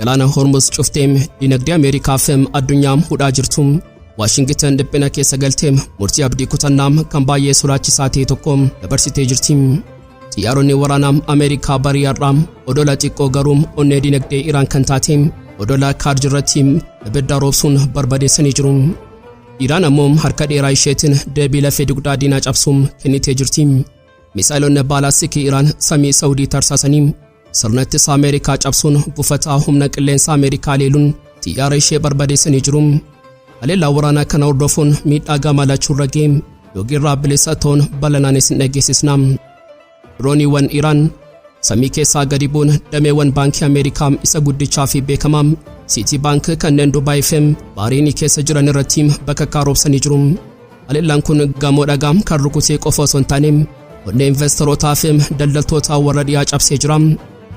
Galaana Hormuz cufteem dinagdee Ameerikaaf addunyaam hudhaa jirtu. Waashingitan dhiphina keessa galteem murtii abdii kutannaam kan baay'ee sodaachisaa ta'e tokko dabarsitee jirti. Xiyyaaronni waraanaa Ameerikaa barii har'aa odola xiqqoo garuu onnee dinagdee Iraan kan taate odola Kaarj irratti ibidda roobsuun barbadeessanii jiru. Iraan ammoo harka dheeraa isheetiin deebii lafee dugdaa diinaa cabsuun kennitee jirti. Misaayilonni baalaastikii Iraan samii Saawudii tarsaasanii sirna ittisa Ameerikaa cabsuun buufataa humna qilleensa Ameerikaa leeluun xiyyaara ishee barbadeessanii jiru. Haleellaa waraanaa kana hordofuun miidhaa gama lachuurra ga'e yookiin bilisa ta'uun bal'inaan isin dhageessisna. Dirooniiwwan Iraan samii keessaa gadi bu'uun dameewwan baankii Ameerikaa isa guddichaa fi beekamaa Siitii Baank kanneen Dubaay fi Baariinii keessa jiran irratti bakka roobsanii jiru. Haleellaan kun gamoo dhagaa kan rukutee qofa osoo hin taane onnee investorotaa fi daldaltoota warra dhiyaa cabsee jira.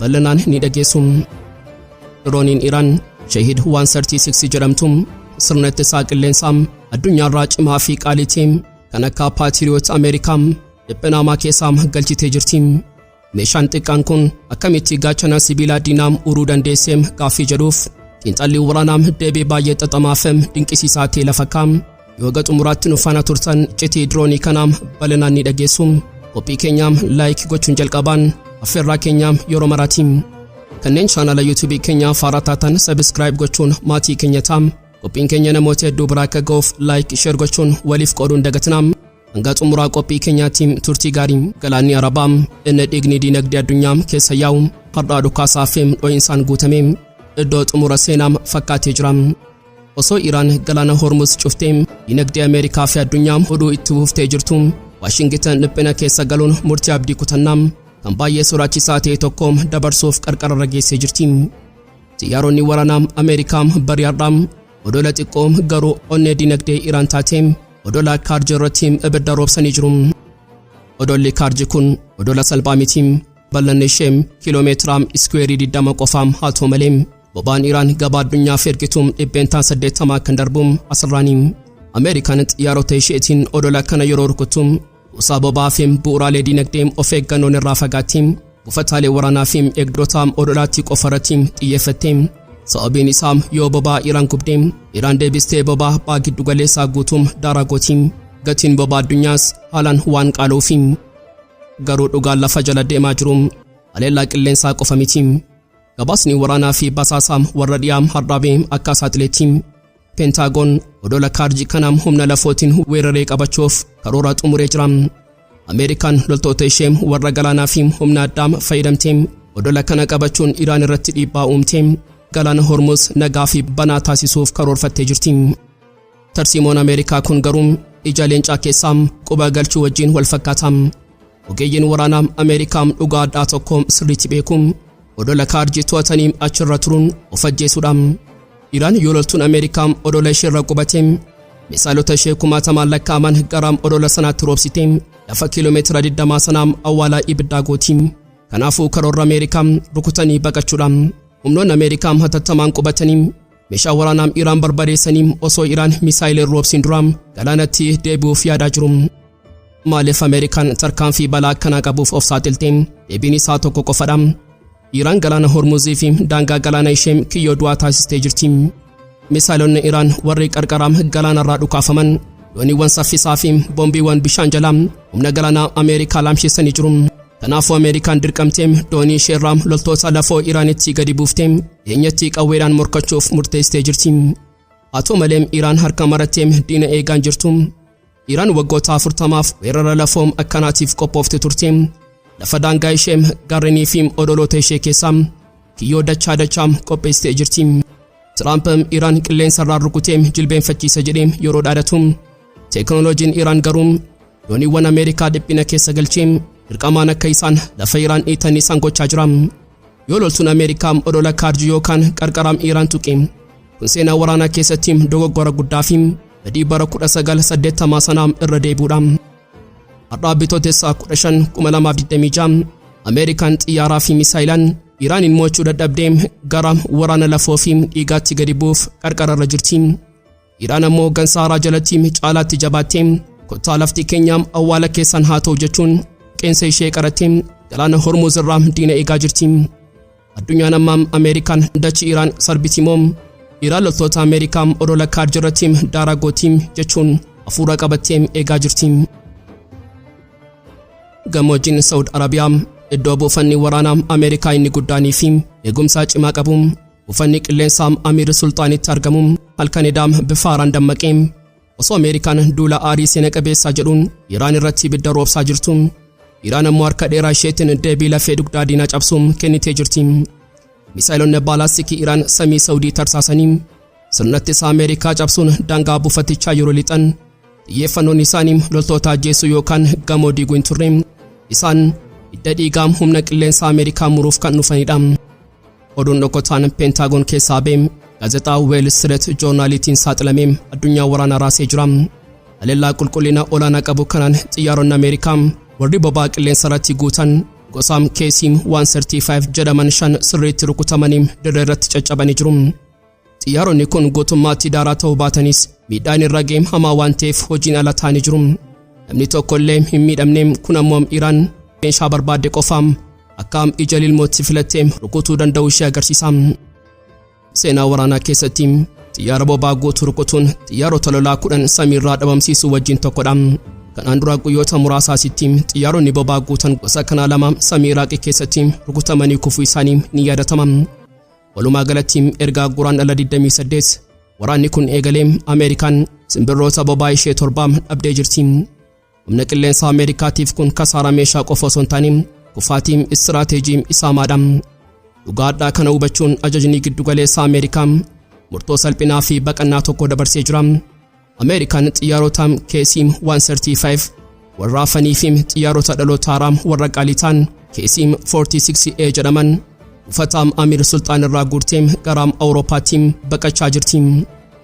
Bal'inaan ni dhageessu. Dirooniin Iraan Shahid 136 jedhamtu sirna ittisaa qilleensaa addunyaarraa cimaa fi qaaliitii kan akka Paatiriyoot Ameerikaa dhiphina hamaa keessaa galchitee jirti. Meeshaan xiqqaan kun akkamitti gaachana sibiilaa diinaa uruu dandeessee gaaffii jedhuuf xiinxalli waraanaa deebii baay'ee xaxamaa fi dinqisiisaa ta'e lafa kaa'am. Yoo haga xumuraatti nu faana turtan iccitii diroonii kanaa bal'inaan ni dhageessu. Qophii keenyaam like gochuun jalqabaan affeerraa keenyaam yeroo maraatiin. Kanneen chaanala yuutuubii keenyaa faaraa taatan subscribe gochuun maatii keenya taam. Qophiin keenya namoota hedduu biraa akka ga'uuf like, share gochuun waliif qooduun dagatinaa. Hanga xumuraa qophii keenyaatiin turtii gaarii. Galaanni Arabaa inni dhiigni diinagdee addunyaa keessa yaa'u har'aa dhukaasaa fi dho'insaan guutamee iddoo xumura seenaa fakkaatee jira. Osoo Iraan galaana Hormuz cuftee diinagdee Ameerikaa fi addunyaa hudhuu itti fuftee jirtu, Waashingitan dhiphina keessa galuun murtii abdii kutannaa kan baay'ee sodaachisaa ta'e tokko dabarsuuf qarqararra geessee jirti. Xiyyaaronni waraanaa Ameerikaa barii har'aa odola xiqqoo garuu onnee dinagdee Iraan taate odola Kaarji irratti ibidda roobsanii jiru. Odolli Kaarji kun odola salphaa miti. Bal'inni ishee kiiloomeetira iskuweerii 20 qofaam haa ta'u malee boba'aan Iraan gabaa addunyaaf ergitu 80% kan darbu asirraani. Ameerikaan xiyyaarota isheetiin odola kana yeroo rukuttu kuusaa boba'aa fi bu'uuraalee dinagdee of eeggannoon irraa fagaatti buufataalee waraanaa fi eegdota odolaatti qofa irratti xiyyeeffatte. Sababiin isaa yoo boba'aa Iraan gubdee, Iraan deebistee boba'aa ba'a giddu galeessaa guutuun daaraa gooti. Gatiin boba'aa addunyaas haalaan waan qaala'uufi. Garuu dhugaan lafa jala deemaa jiru haleellaa qilleensaa qofa miti. Gabaasni waraanaa fi basaasaa warra dhiyaa har'aabee akka saaxileetti Pentaagoon odola Kaarji kanaam humna lafootiin weeraree qabachuuf karoora xumuree jira. Ameerikaan loltoota ishee warra galaanaa fi humna addaa fayyadamtee odola kana qabachuun Iraan irratti dhiibbaa uumtee galaana Hormuz nagaa fi banaa taasisuuf karoorfattee jirti. Tarsiimoon Ameerikaa kun garuu ija leencaa keessaa quba galchuu wajjin wal fakkaata. Ogeeyyiin waraanaa Ameerikaa dhugaa addaa tokko sirriitti beeku. Odola Kaarjii to'atanii achirra turuun of ajjeesuudha. Iraan yoo loltuun Ameerikaa odola isheerra qubatee misaalota ishee kumaatamaan lakkaa'aman gara odola sanaatti roobsite lafa kiiloomeetira 20 sanaa awwaalaa ibiddaa gooti. Kanaafuu karoorra Ameerikaa rukutanii baqachuudha. Humnoonni Ameerikaa hatattamaan qubatanii meeshaa waraanaa Iraan barbadeessanii osoo Iraan misaayilii roobsiin dura galaanatti deebi'uuf yaadaa jiru. Maaliif Ameerikaan tarkaanfii balaa akkanaa qabuuf of saaxilte? Deebiin isaa tokko qofadha. Iraan galaana Hormuzii fi daangaa galaana ishee kiyyoo du'aa taasistee jirti. Misaayilonni Iraan warri qarqara galaanarraa dhukaafaman dooniiwwan saffisaa fi boombiiwwan bishaan jalaa humna galaanaa Ameerikaa laamsheessanii jiru. Kanaafuu Ameerikaan dirqamtee doonii isheerraa loltoota lafoo Iraanitti gadi buuftee dhiyeenyatti qawweedhaan morkachuuf murteessitee jirti. Haa ta'u malee Iraan harka marattee diina eegaan jirtu. Iraan waggoota 40f weerara lafoo akkanaatiif qophoofte turte. Lafa daangaa ishee gaarrenii fi odoloota ishee keessaa kiyyoo dachaa dachaa qopheessitee jirti. Tiraamp Iraan qilleensa irraa rukutee jilbeenfachiisa jedhee yeroo dhaadatu, teekinooloojiin Iraan garuu dooniiwwan Ameerikaa dhiphina keessa galchee dirqamaan akka isaan lafa Iraan dhiitan isaan gochaa jira. Yoo loltuun Ameerikaa odola Kaarji yookaan qarqara Iraan tuqe, kun seenaa waraanaa keessatti dogoggora guddaa fi badii bara 1980 sanaa irra deebi'uudha. Har'aa Bitootessa 15 2026 Ameerikaan xiyyaaraa fi misaayilaan Iraaniin mo'achuu dadhabdee gara waraana lafoo fi dhiigaatti gadi bu'uuf qarqararra jirti. Iraan ammoo hoggansa haaraa jalatti caalaatti jabaattee kottaa lafti keenya awwaala keessan haa ta'u jechuun qeensa ishee qarattee galaana Hormuz irraa diina eegaa jirti. Addunyaan ammaam Ameerikaan dachii Iraan sarbitimoom Iraan loltoota Ameerikaam odola Kaarj irrattiim daaraa gootiim jechuun hafuura qabatteem eegaa jirtiim. Gammoojjiin Saawud Arabiyaam iddoo buufanni waraanaa Ameerikaa inni guddaanii fi eegumsaa cimaa qabuun buufanni qilleensaa Amiir Sulxaanitti argamuun halkan edaam bifa haaraan dammaqee osoo Ameerikaan duula aarii seena qabeessaa jedhuun Iraan irratti ibidda roobsaa jirtu. Iraan ammoo harka dheeraa isheetiin deebii lafee dugdaa diinaa cabsuun kennitee jirti. Misaayilonni baalaastikii Iraan samii Saawudii tarsaasanii sirna ittisa Ameerikaa cabsuun daangaa buufatichaa yeroo lixan xiyyeeffannoon isaanii loltoota ajjeesuu yookaan gamoo diiguu hin turre. Isaan hidda dhiigaa humna qilleensaa Ameerikaa muruuf kan dhufanidha. Oduun dhokotaan Peentaagoon keessaa ba'e gaazexaa Wall Street Journaliitiin saaxilamee addunyaa waraanaa raasee jira. Haleellaa qulqullina olaanaa qabu kanaan xiyyaaronni Ameerikaa warri boba'aa qilleensa irratti guutan gosaam KC 135 jedhaman 5 sirriitti rukutamanii dirree irratti caccabanii jiru. Xiyyaaronni kun guutummaatti daaraa ta'uu baatanis miidhaan irra ga'e hamaa waan ta'eef hojiin ala ta'anii jiru. Namni tokko illee hin miidhamne. Kun ammoo Iraan meeshaa barbaadde qofaam akka ija lilmootti filattee rukutuu danda'u ishee agarsiisa. Seenaa waraanaa keessatti xiyyaara boba'aa guutuu rukutuun xiyyaarota lolaa 10 samiirraa dhabamsiisuu wajjin tokkodha. Kanaan dura guyyoota muraasaasitti xiyyaaronni boba'aa guutan gosa kanaa 2 samii Iraaqii keessatti rukutamanii kufuu isaanii ni yaadatama. Walumaa galatti ergaa Guraandhala 28 waraanni kun eegalee Ameerikaan simbirroota boba'aa ishee 7 dhabdee jirti. Humna qilleensaa Ameerikaatiif kun kasaaraa meeshaa qofa osoo hin taane kufaatii istiraateejii isaamaadha. Dhugaadhaa kana hubachuun ajajni giddugaleessa Ameerikaa murtoo salphinaa fi baqannaa tokko dabarsee jira. Ameerikaan xiyyaarota KC 135 warra hafanii fi xiyyaarota dhaloota haaraa warra qaalii ta'an KC 46A jedhaman buufata Amiir Sulxaan irraa guurtee gara Awuroopaatti baqachaa jirti.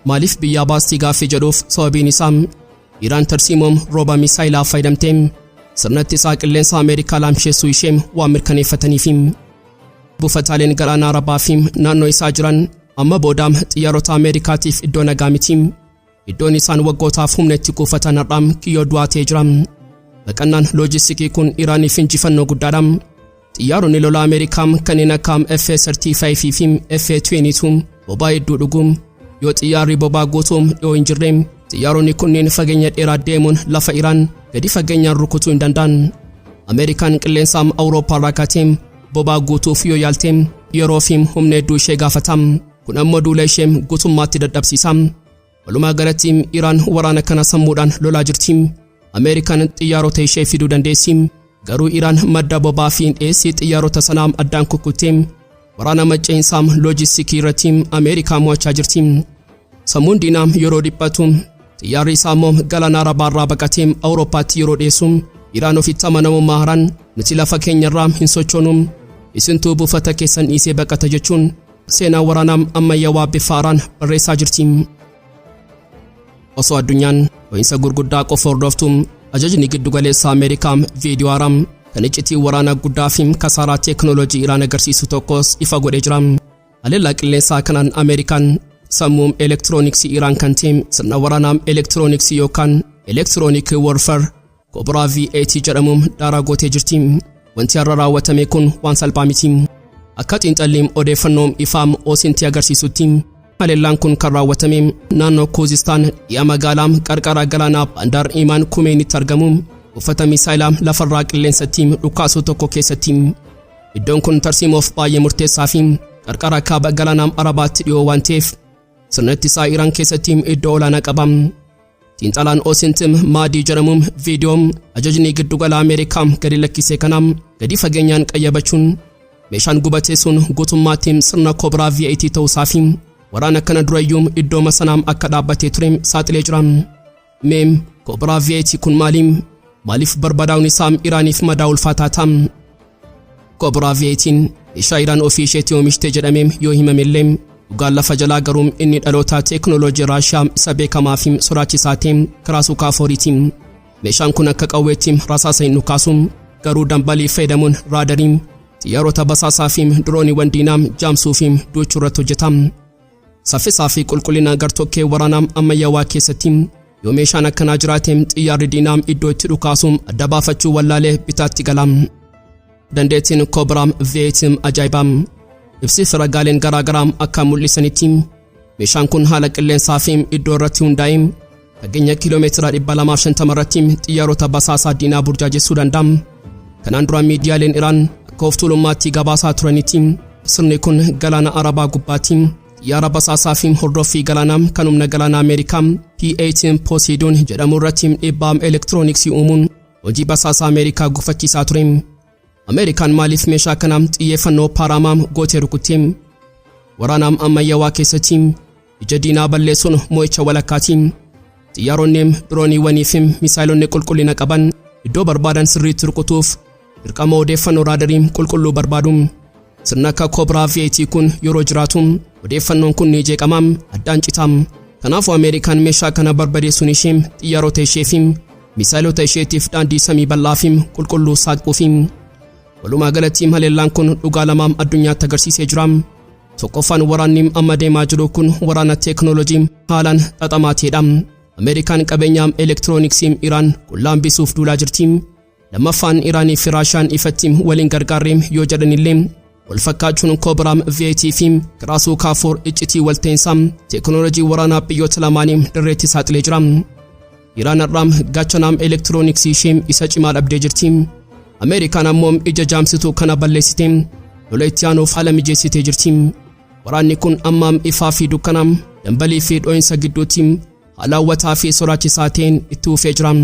Maaliif biyyaa baastii gaaffii jedhuuf sababiin isaa Iraan tarsiimoom rooba misaayilaa fayyadamtee sirna ittisaa qilleensa Ameerikaa laamsheessuu ishee waan mirkaneeffataniif. Buufataaleen galaana Arabaa fi naannoo isaa jiran amma boodaam xiyyaarota Ameerikaatiif iddoo nagaa miti. Iddoon isaan waggootaaf humna itti kuufatan har'aam kiyyoo du'aa ta'ee jira. Baqannaan loojistikii kun Iraaniif injifannoo guddaadha. Xiyyaaronni lolaa Ameerikaa kanneen akka F-35 fi F-22 boba'aa hedduu dhuguun yoo xiyyaarri boba'aa guutuu dhiyoo hin jirre xiyyaaronni kunneen fageenya dheeraa deemuun lafa Iraan gadi fageenyaan rukutuu hin danda'an. Ameerikaan qilleensa Awurooppaa irraa kaatee boba'aa guutuuf yoo yaalte yeroo fi humna hedduu ishee gaafata. Kun ammoo duula ishee guutummaatti dadhabsiisa. Walumaa galatti Iraan waraana kana sammuudhaan lolaa jirti. Ameerikaan xiyyaarota ishee fiduu dandeessi. Garuu Iraan madda boba'aa fi dhiyeessii xiyyaarota sanaa addaan kukkuttee waraana macceensaa loojistikii irratti Ameerikaa mo'achaa jirti. Sammuun diinaa yeroo dhiphatu xiyyaarri isaa immoo galaana Arabaarraa baqatee Awurooppaatti yeroo dhiyeessu Iraan ofitti amanamummaa haaraan nuti lafa keenyarraa hin sochoonu, isintuu buufata keessan dhiisee baqata jechuun seenaa waraanaa ammayyaawaa bifa haaraan barreessaa jirti. Osoo addunyaan dho'iinsa gurguddaa qofa hordoftu ajajni giddugaleessa Ameerikaa viidiyoo haaraa kan iccitii waraanaa guddaa fi kasaaraa teeknooloojii Iraan agarsiisu tokkos ifa godhee jira. Haleellaa qilleensaa kanaan Ameerikaan sammuu elektirooniksii Iraan kan ta'e sirna waraanaa elektirooniksii yookaan electronic warfare Cobra V8 jedhamuun daaraa gootee jirti. Wanti har'a raawwatame kun waan salphaa miti. Akka xiinxalli odeeffannoo ifaam OSINT agarsiisutti haleellaan kun kan raawwatame naannoo Kuuzistaan dhi'a magaalaa qarqara galaanaa Bandar Imaan Kumeenitti argamu buufata misaayilaa lafarraa qilleensatti dhukaasuu tokko keessatti. Iddoon kun tarsiimoof baay'ee murteessaa fi qarqara kaaba galaanaa Arabaatti dhiyoo waan ta'eef sirna ittisaa Iraan keessatti iddoo olaanaa qaba. Xiinxalaan OSINT Maadii jedhamuun viidiyoon ajajni giddugala Ameerikaa gadi lakkise kanaam gadi fageenyaan qayyabachuun meeshaan gubatee sun guutummaatti sirna Cobra V8 ta'uusaa fi waraana kana durayyuu iddoo sanaam akka dhaabbatee ture saaxilee jira. Meem Cobra V8 kun maaliim? Maaliif barbadaa'uun isaa Iraaniif madaa ulfaataa ta'a? Cobra V8 meeshaa Iraan ofii isheetti oomishte jedhamee yoo himamellee dhugaan lafa jalaa garuu inni dhaloota teeknooloojii Raashiyaa isa beekamaa fi sodaachisaa ta'e Krasukha 4ti. Meeshaan kun akka qawweetti rasaasa hin dhukaasu, garuu dambalii fayyadamuun raadarii, xiyyaarota basaasaa fi dirooniiwwan diinaa jaamsuu fi duuchuu irratti hojjeta. Saffisaa fi qulqullina gartokkee waraanaa ammayyaawaa keessatti yoo meeshaan akkanaa jiraate xiyyaarri diinaa iddoo itti dhukaasu adda baafachuu wallaalee bitaatti gala. Dandeettiin Cobra V8 ajaa'ibaa. Ibsi fi ragaaleen garaagaraa akka mul'isanitti meeshaan kun haala qilleensaa fi iddoo irratti hundaa'e fageenya kiiloomeetira 250 irratti xiyyaarota basaasaa diinaa burjaajessuu danda'a. Kanaan dura miidiyaaleen Iraan akka of tuulummaatti gabaasaa turanitti sirni kun galaana Arabaa gubbaatti xiyyaara basaasaa fi hordoffii galaanaa kan humna galaanaa Ameerikaa P-8 Poseidon jedhamu irratti dhiibbaa elektirooniksii uumuun hojii basaasaa Ameerikaa gufachiisaa ture. Ameerikaan maaliif meeshaa kana xiyyeeffannoo paaraamaa gootee rukutte? Waraana ammayyaawaa keessatti ija diinaa balleessuun mo'icha walakkaati. Xiyyaaronni, dirooniiwwanii fi misaayilonni qulqullina qaban iddoo barbaadan sirriitti rukutuuf dirqama odeeffannoo raadarii qulqulluu barbaadu. Sirna akka Cobra V8 kun yeroo jiraatu odeeffannoon kun ni jeeqama, addaan cita. Kanaafuu Ameerikaan meeshaa kana barbadeessuun ishee xiyyaarota ishee fi misaayilota isheetiif daandii samii bal'aa fi qulqulluu saaquufi. Walumaa galatti haleellaan kun dhugaa lamaam addunyaatti agarsiisee jira. Tokkoffaan, waraanni amma deemaa jiru kun waraana teeknooloojii haalaan xaxamaa ta'edha. Ameerikaan qabeenya elektirooniksii Iraan qullaa hambisuuf duulaa jirti. Lammaffaan, Iraanii fi Raashaan ifatti waliin gargaarree yoo jedhanillee wal fakkaachuun Cobra V8 fi Krasukha 4 iccitii walta'insaa teeknooloojii waraanaa biyyoota lamaanii dirreetti saaxilee jira. Iraan har'aa gaachana elektirooniksii ishee isa cimaa dhabdee jirti. Ameerikaan ammoo ija jaamsituu kana balleessitee lola itti aanuuf haala mijeessitee jirti. Waraanni kun ammaam ifaa fi dukkana, dambalii fi dho'insa gidduutti haala hawwataa fi sodaachisaa ta'een itti fufee jira.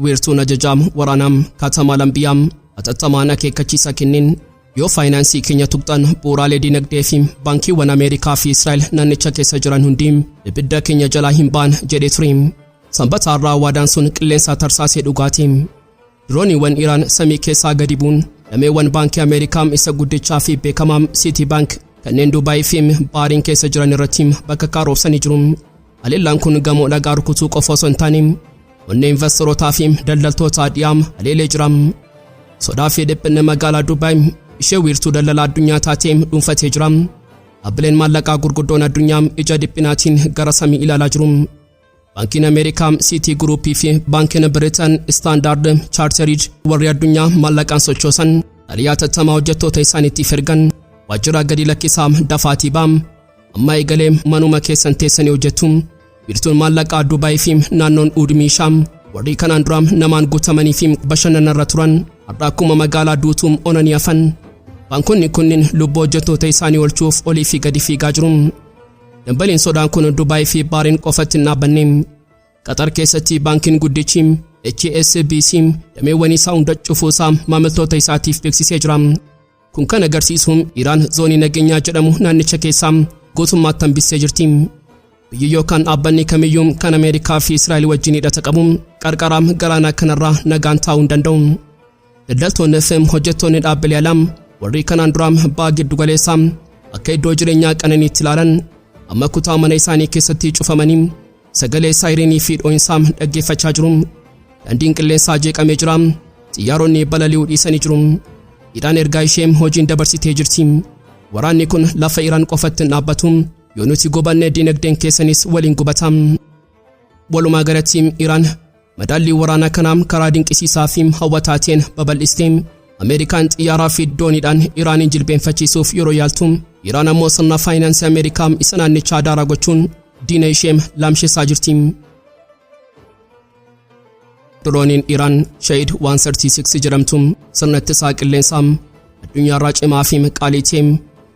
Wiirtuun ajajaa waraanaa Khatam al-Anbiyaa hatattamaan akeekkachiisa kenneen, "Yoo faayinaansii keenya tuqxan, bu'uuraalee dinagdee fi baankiiwwan Ameerikaa fi Israa'el naannicha keessa jiran hundi ibidda keenya jalaa hin ba'an" jedhee ture. Sanbata irraa waadaan sun qilleensa tarsaasee dhugaati. Dirooniiwwan Iraan samii keessaa gadi bu'uun dameewwan baankii Ameerikaa isa guddichaa fi beekamaa City Bank kanneen Dubaayii fi Baariin keessa jiran irratti bakka karoofsanii jiru. Haleellaan kun gamoo dhagaa rukutuu qofa osoo hin taane onnee investorootaa fi daldaltoota dhiyaa haleelee jira. Sodaa fi dhiphinni magaalaa Dubaay ishee wiirtuu daldala addunyaa taatee dhuunfatee jira. Dhaabbileen maallaqaa gurguddoon addunyaa ija dhiphinaatiin gara samii ilaalaa jiru. Baankiin Ameerikaa City Group fi Baankiin Biritan Standard Chartered warri addunyaa maallaqaan sochoosan xalayaa hatattamaa hojjettoota isaaniitiif ergan: "Waajjira gadi lakkisaa, dafaatii baam, amma eegalee manuma keessan teessanii hojjettu." Wiirtuun maallaqaa Dubaay fi naannoon Uudmiishaa warri kanaan dura namaan guutamanii fi bashannanarra turan har'a akkuma magaalaa duutuum onanii hafan. Baankonni kunniin lubbuu hojjettoota isaanii oolchuuf olii fi gadi fiigaa jiru. Dambaliin sodaan kun Dubaay fi Baariin qofatti hin dhaabbanne. Qaxar keessatti baankiin guddichi HSBC dameewwan isaa hunda cufuusaa maamiltoota isaatiif beeksisee jira. Kun kan agarsiisu Iraan zoonii nageenyaa jedhamu naannicha keessaa guutummaatti hambissee jirti. Biyyi yookaan dhaabbanni kamiyyuu kan Ameerikaa fi Israa'el wajjin hidhata qabu qarqara galaanaa kanarraa nagaan taa'uu hin danda'u. Daldaltoonni fi hojjettoonni dhaabbilee alaa warri kanaan dura ba'a giddu galeessaa akka iddoo jireenyaa qananiitti ilaalan amma kutaa mana isaanii keessatti cufamanii sagalee saayirinii fi dho'insaa dhaggeeffachaa jiru. Daandiin qilleensaa jeeqamee jira. Xiyyaaronni balali'uu dhiisanii jiru. Iraan ergaa ishee hojiin dabarsitee jirti. Waraanni kun lafa Iraan qofatti hin dhaabbatu. Yoo nuti gubanne, dinagdeen keessanis waliin gubata. Walumaa galatti Iraan madaallii waraanaa kanaa karaa dinqisiisaa fi hawwataa ta'een babal'istee. Ameerikaan xiyyaaraa fi dooniidhaan Iraaniin jilbeenfachiisuuf yeroo yaaltu, Iraan ammoo sirna faayinaansii Ameerikaa isa naannichaa daaraa gochuun diina ishee laamsheessaa jirti. Dirooniin Iraan Shahid 136 jedhamtu sirna ittisaa qilleensaa addunyaarraa cimaa fi qaalii ta'e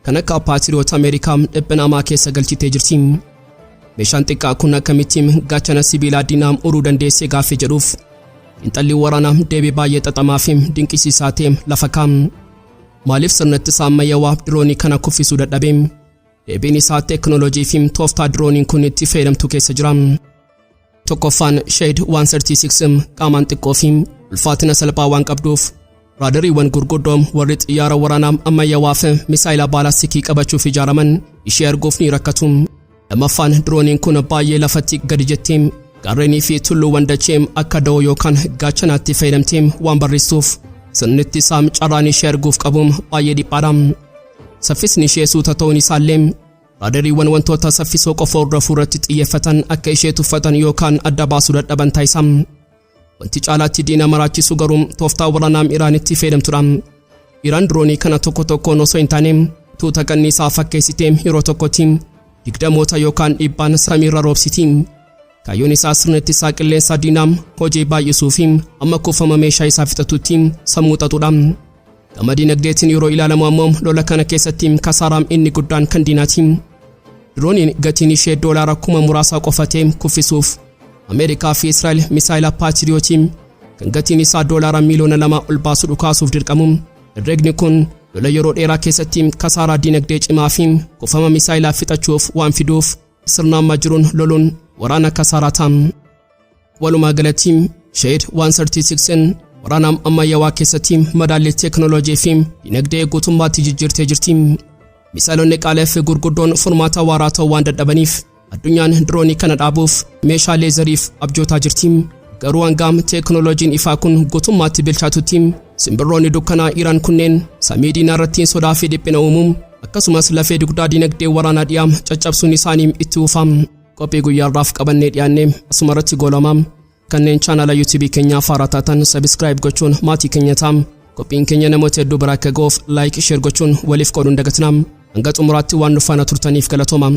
kan akka Patriot Ameerikaa dhiphina hamaa keessa galchitee jirti. Meeshaan xiqqaa kun akkamittiin gaachana sibiilaa diinaa uruu dandeessee gaaffii jedhuuf xiinxalli waraanaa deebii baay'ee xaxamaa fi dinqisiisaa ta'e lafa kaa'am. Maaliif sirna ittisaa ammayyaawaa diroonii kana kuffisuu dadhabe? Deebiin isaa teekinooloojii fi tooftaa dirooniin kun itti fayyadamtu keessa jira. Tokkoffaan, Shahid 136 qaamaan xiqqoo fi ulfaatina salphaa waan qabduuf raadariiwwan gurguddoo warri xiyyaara waraanaa ammayyaawaa fi misaayila baalastikii qabachuuf ijaaraman ishee arguuf ni rakkatu. Lammaffaan, dirooniin kun baay'ee lafatti gadi jettee gaarreenii fi tulluuwwan dachee akka da'oo yookaan gaachanaatti fayyadamtee waan barreessuuf sirni ittisaa carraan ishee arguuf qabu baay'ee dhiphaadha. Saffisni ishee suuta ta'uun isaallee raadariiwwan wantoota saffisoo qofa hordofuu irratti xiyyeeffatan akka ishee tuffatan yookaan adda baasuu dadhaban taasisa. Wanti caalaatti diina maraachisu garuu tooftaa waraanaa Iraanitti fayyadamtudha. Iraan diroonii kana tokko tokkoon osoo hin taane tuuta qanniisaa fakkeessitee yeroo tokkotti digdamoota yookaan dhibbaan samiirra roobsiti. Kaayyoon isaa sirna ittisaa qilleensaa diinaa hojii baay'isuu fi amma kuufama meeshaa isaa fixatutti sammuu xaxuudha. Gama dinagdeetiin yeroo ilaalamu ammoo lola kana keessatti kasaaraan inni guddaan kan diinaati. Dirooniin gatiin ishee doolaara kuma muraasaa qofatee kuffisuuf Ameerikaa fi Israa'el misaayila Paatiriyootii kan gatiin isaa doolaara miiliyoona 2 ol baasu dhukaasuuf dirqamu. Herregni kun lola yeroo dheeraa keessatti kasaaraa dinagdee cimaa fi kuufama misaayilaa fixachuuf waan fiduuf, sirna amma jiruun loluun waraana kasaaraa ta'a. Walumaa galatti, Shahed 136 waraana ammayyaawaa keessatti madaallii teekinooloojii fi dinagdee guutummaatti jijjiirtee jirti. Misaayilonni qaalii fi gurguddoon furmaata waaraa ta'uu waan dadhabaniif, addunyaan diroonii kana dhaabuuf meeshaa leezariif abjootaa jirti. Garuu hangam teekinooloojiin ifaa kun guutummaatti bilchaatutti, simbirroonni dukkanaa Iraan kunneen samii diinaa irratti sodaa fi dhiphina uumuun, akkasumas lafee dugdaa dinagdee waraanaa dhiyaa caccabsuun isaanii itti fufa. Qophii guyyaarraaf qabannee dhiyaanne asuma irratti goolabama. Kanneen chaanala YouTube keenyaa haaraa taatan subscribe gochuun maatii keenya ta'aa. Qophiin keenya namoota hedduu bira akka ga'uuf like, share gochuun waliif qooduun dagatinaa. Hanga xumuraatti waan nu faana turtaniif galatooma.